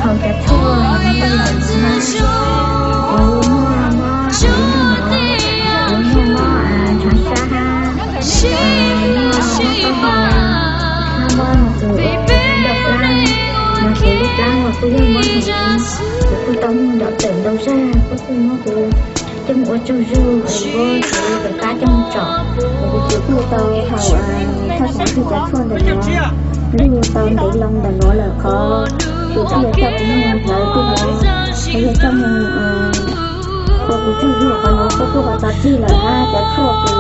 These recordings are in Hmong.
Tau qhov has tas ces yog ib tug haus cov tshuaj no, kuv muaj mob, kuv muaj mob ntshav sab hab, muaj mob taub hau, mob mob no kuv ua kuv lub nrauj plab, no kuv lub plab no kuj yog mob heev, kuv kuj tau muag nrov tawm ntau zag, kuj kuj muab kuv coj mus ua tsaug zug es kuv kuv rov qab coj mus tsom, kuv tsis kuj tau haus thaj tsam ib tug cov tshuaj ntawm nuav, lug tau ntev loo ntawm nuav lawm qhov kuv tsis yog coj kuv mus hlawv tug nuav, yog coj mus ua kuv tsaug zug qhov nuav kuj kuj qhov txog txig lawm hab cov tshuaj kuv,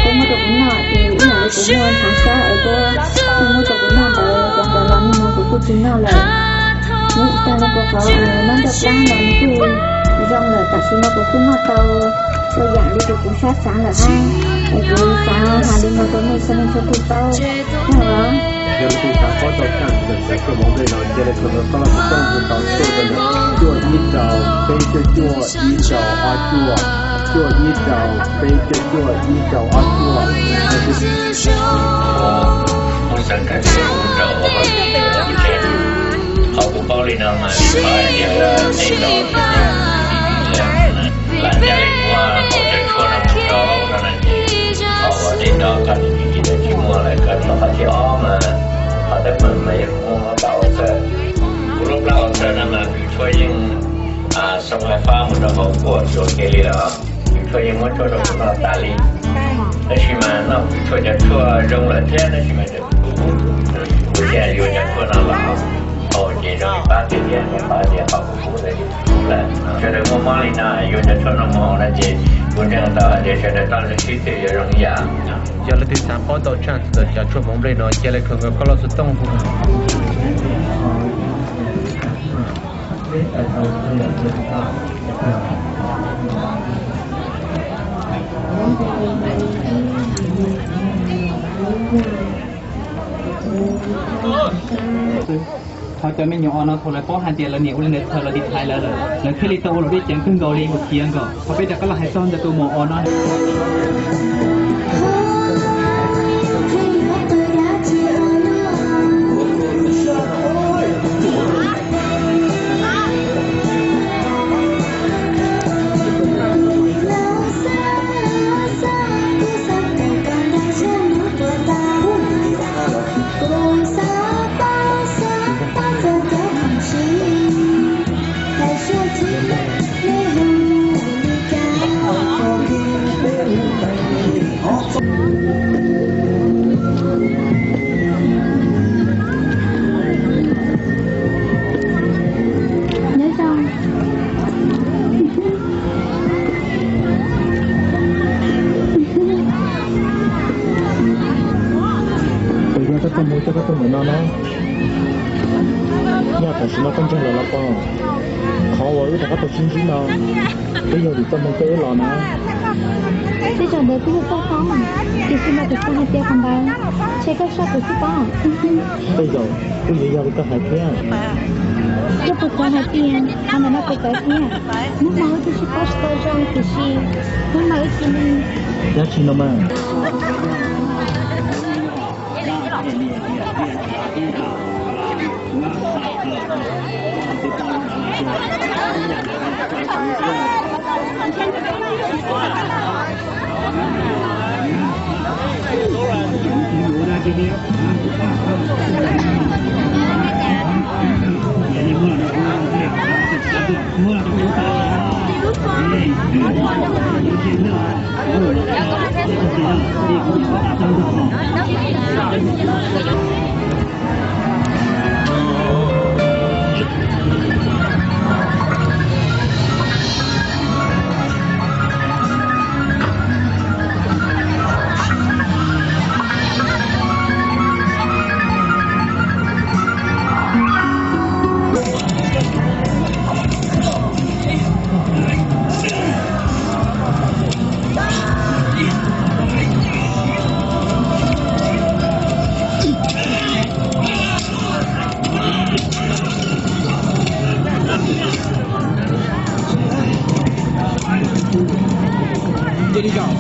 kuv muab rau kuv noj ces ib yam li kuv muaj ntshav sab es kuv kuj muab rau kuv noj ntawd, cov ntawd los niaj hnub kuv kuj tsis noj lawm. Nyob tag no kuv qhov mob nrauj plab no nws kuj zoo lawm, tam sim no kuv kuj noj tau txhua yam li kuv sab xaav lawm hab, es kuv xaav has li no rau nej txhua leej txhua tug paub. Yog leej twg xav paub tau tsaaj ntawm cov tshuaj mov nplej no, cia li khuv nkaus koj lub xov tooj hu tau tuaj rau ntawm cuaj ib rau peb cuaj cuaj ib rau ob cuaj, cuaj ib rau peb cuaj cuaj ib rau ob cuaj. Qhov kuv paub li no mas vim qhov hais tias tej laus lam ncaj li ua hauv cov tshuaj no mus rau no na ces thaum ua tej no koj tsis tsis muaj lawm, koj rov qab thib ob mas qhov teeb meem mas yog kuv muaj mob plab ua txawj. Kuv lub plab ua txawj no mas kws tshuaj yeej xoo hais fab mus rau hauv kuam tsuas ke li lawm. Kws tshuaj yeej muab tshuaj rau kuv noj tas li. Tab sis mas noj kws tshuaj cov tshuaj zoo lawm thiab, tab sis mas kuv thiaj yuav cov tshuaj no los haus ces zoo li pab tias thiab, pab tias qhov kuv kuv lawm. Sawv daws muaj mob li no yuav cov tshuaj no mus haus no ces kuv ntseeg tau hais tias sawv daws toj siab twb yuav zoo ib yam. Yog leej twg xav paub tau tshaj ntawm cov tshuaj hmoov nplej no, cia li khuv nkaus koj lub xov tooj hu. Qhov cov me nyuam os no thaum lawv paub hais tias lawv niam ua li ntawd txhaws los tiv thaiv lawv lawm, lawv thiaj li tau ua luam dej ceev kawg nkaus li mus khiav nkaus. Qhov peb rov qab los hais txog ntawm tus maum os no. Nyob zoo. Puas yog koj tau mus coj koj tus muam no na? Nyob tam sim no koj ntseeg lawv los pom, qhov uas wb rov qab tau sib ntsib no twb yog vim koj mus koj wb los na. Tej zaum ntawd kuj yog koj paub, tiam sis mas kuv xav hais tias qhov ntawd ntshe koj soj kuv xwb paub. Tej zaum kuj yuav yog li koj hais thiab. Yog puas txawv hais tias qhov ntawm no puas txawv thiab? Hnub no wb twb sib paub tsis tau zoo tiam sis hnub no wb cia li. Dab tsi no mas. Cia li zaum.